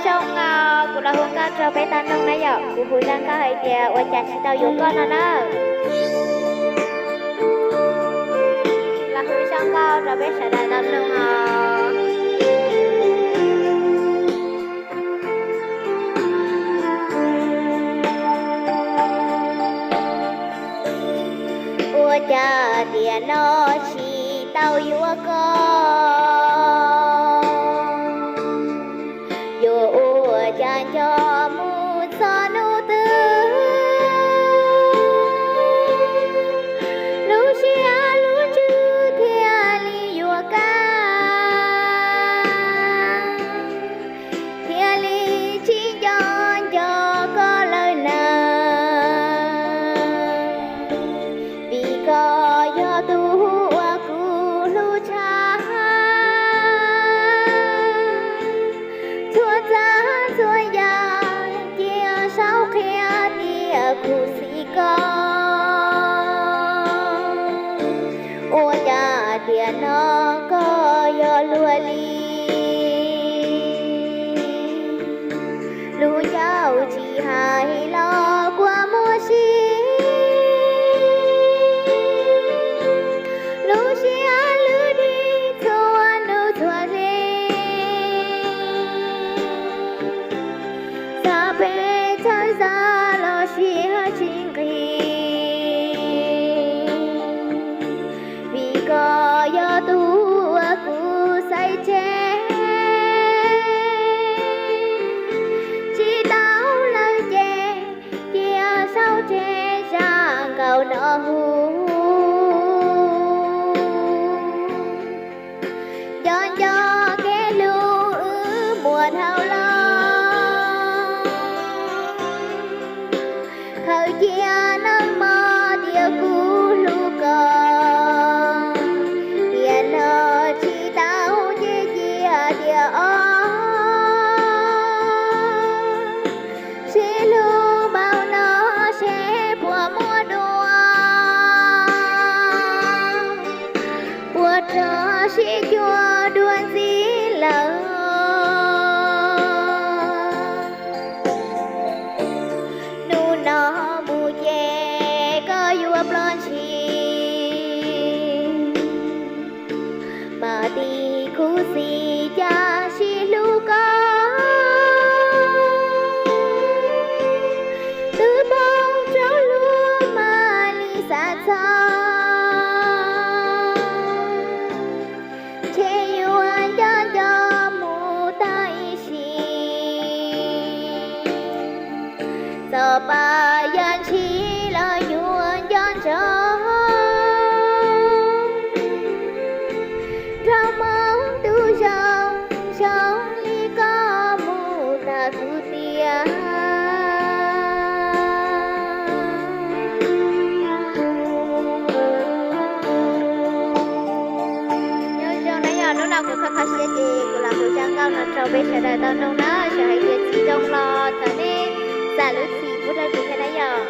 Zoo, kuv los hu nkauj rau peb tau mloog na yom, kuv hu zaj nkauj hais tias ua cas tsis tau yuav koj no na. Los hu zaj nkauj rau peb sawv daws tau mloog os. Ua cas tiam no tsis tau yuav koj, yuav ua cas nco mus txog hnub twg, lub siab lub ntsws thiaj li yuav kaj, thiaj li tsis nco nco koj lawm na. Vim koj yog tus uas kuv hlub tshaj, txhua tsav txhua yam cia saub qhia tias kuv xis koj. Ua cas tiam no koj yog luag li, lub ncauj tsis hais los kua muag si, lub siab lwj dig txhua hnub txhua hli. Xav pes txhawj xav los siab tsis nqig, vim koj yog tus uas kuv xaiv tseg, tsis tau lawm ces cia saub tseg zaj nkauj no hu. Nco nco kev hlub wb muaj dhau los, khaws cia nag hmo tias kuv hlub koj, tiam no tsis tau ces cia tias os. Sib hlub npaum no seb puas muaj dua, puas rov sib cuag dua ntxiv lawm. Hnub no mus ces koj yuav ploj ntshis, mas tis khuv xim cas sib hlub koj, twb poob rau luag mam li xav txog, ntshe yuav nco nco mus tag ib sim. Txawm pab yam ntshis los yuav nco ntsoov, nrog Hmoob tus zoo zoo li koj mus tag kuv tiag. Nyob zoo na yog hnub no kuv kho kho siab ces kuv los hu zaj nkauj no rau peb sawv daws tau mloog na, xyov hais tias tsis zoo los thov nej zam lub txim pub rau kuv thiab na yom.